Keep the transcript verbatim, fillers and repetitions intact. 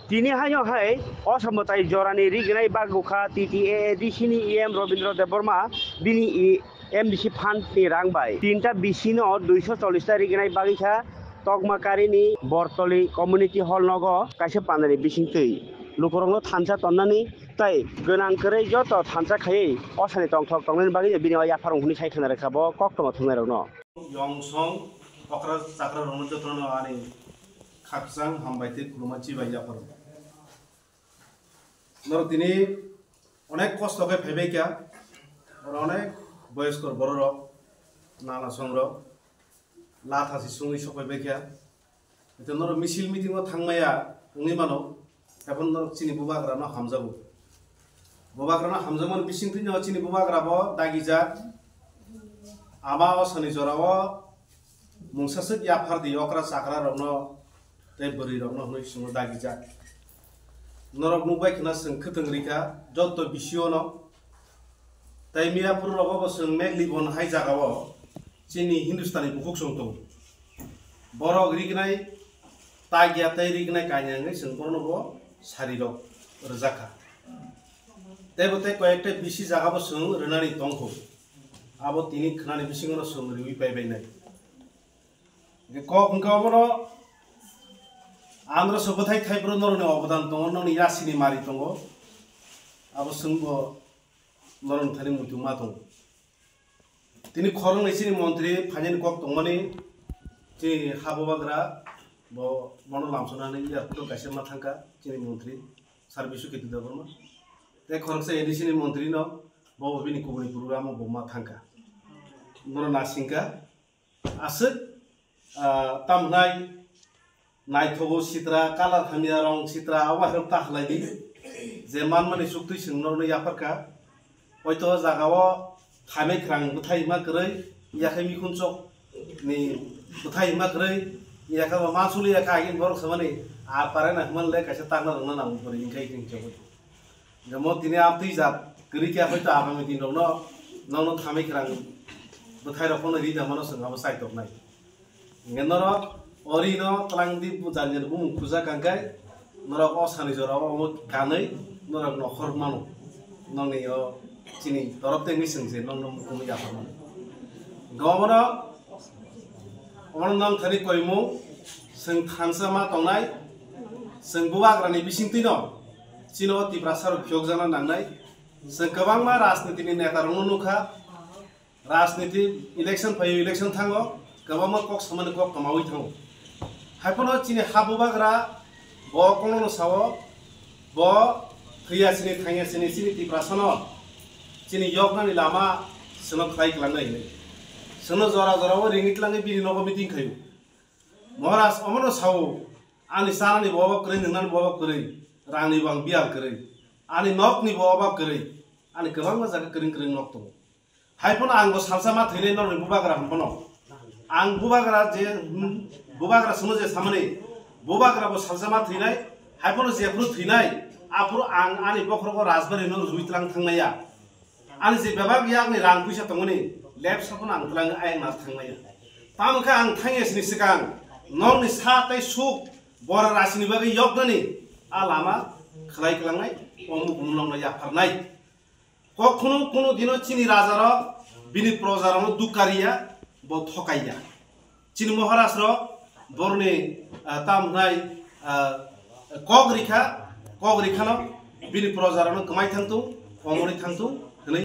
Tini haino hai o samwtai jorani rignai bagwi kha T T A A D C ni E M Robindra Debbarma bini E M D C fund ni rang bai tinta B C no duiso chollish ta rignai bagwi kha Tokmakarini Bortoli Community Hall nogo kaisa pandani bisingtwi lukurokno thansa tonnani tei gwnang kwrwi joto thansa khaiwi osani tongthok tongnani bagwi bini o yapharung hwnwi sai khna rwkha bo koktwma thwngnairokno. Yong song okra chakra rokno jotono ani khakchang hambai tei khuluma chibai yapharo. Norok tini onek kosto khe phaibai kha, oro onek boyoskor bororok, nana songrok, latha si sungwi sok phaibai kha. Hwnkhe norok misil meeting o thangmaya wngwi mano, ephano norok chini bubagrano hamjago. Bubagrano hamjakmani bisingtwino chini bubagrabo dagijak. Ama osani jorao mungsa swk yaphar di okra chakra rokno tei bwrwi rokno hwnwi chwngno dagijak. Norok nukbai khwna chwng khwtwng rikha joto B C O no. Tei Miyapur rogo bo chwng Meglibon hai jagao chini Hindustani bukhuk chwng tongo. Borok rignai tagya tei rignai kanya wngwi chwng bono bo sarirok rwjakha. Tei bo tei koyekta B C jagabo chwng rwnani tongkho. Abo tini khwnani bisingono chwng riwi paibainai. Hwnkhe kok hwnkhe obono Andhra se bwthai thaiphuru norokni obodan tongo, norokni yasini mari tongo. Abo chwngbo norokni thani muitu ma tongo. Tini khoroknwi chini montri phainani kok tongmani, chini ha bubagra bo, bono lamsonani airport o kaisa ma thangkha chini montri Sir Biswaketu Debbarma. Tei khoroksa A D C ni montri no bo bini kubuni program o bo ma thangkha. Bono nasingkha. Aswk, ah, tamhnai naithogo sitra, colour hamya, rong sitra, abo hai rok ta halai di. Je manmani chuktwi chwng norokno yapharkha. Hoito o jagao thamai khwrang bwthai hima kwrwi, yakhai mikhunchok ni bwthai hima kwrwi, yakha ba ma suli yakha agin borok samani, a parai na hwnle kaisa takna rwngna nango kwrwi, hwnkhai hwnkhai. Jemon tini amtwi jat kwrwi khe hoito agami din rokno nokno thamai khwrang bwthai rok phano ri da mano chwng abo chaitok nai. Hwnkhe norok ori no twlang di bu jani jani bumung khuja kangkhai norok o sani jora o omo kanwi norok nokhor mano nokni o chini torop tei mwi chwng se nokno mukumui yapharmano. Hwnkhe omono Omono nong thani koimung, chwng thansa ma tongnai, chwng bubagrani bisingtwino chini o Tiprasa rok phiyokjakna nangnai. Chwng kwbangma rajniti ni neta rokno nukha, rajniti election phaio, election thango, kwbangma kok samani kok kwmaui thango. Haiphano chini ha bubagra bo kono no sao, bo thwiya sini thangya sini chini Tiprasano chini yoknani lama sino khlai klangnai hinwi. Sino jora jora o ringwi tlangwi bini nogo meeting khaio. Maharaj omono sao, ani chanani bo obab kwrwi, nwngnani bo obab kwrwi, rangni bo ang biyal kwrwi, ani nokni bo obab kwrwi, ani kwbangma jaga kwrwng kwrwng nok tongo. Haiphano ang bo salsa ma thwinai norokni bubagra hwnphano. Ang bubagra je, hmm, bubagra sino je samani, bubagra bo salsa ma thwinai, haiphano jephuru thwinai, aphuru ang ani bokhorogo rajbari no rwi tlang thangnaiya. Ani je bebak yakni rang puisa tongmani, lep saphano ang tlang ayang na thangnaiya. Tamo khe ang thangya sini swkang, nokni sa tei suk, bora rasini bagwi yoknani, a lama khlai klangnai, omo kumu nokno yapharnai. Kokhuno kuno dino chini rajarok bini projarokno dukariya, bo thokaiya. Chini Maharaj rok borni, ah, tam hwnai, ah, kok rikha, kok rikhano bini projarokno kwmai thangtung, omorwi thangtung hwnwi.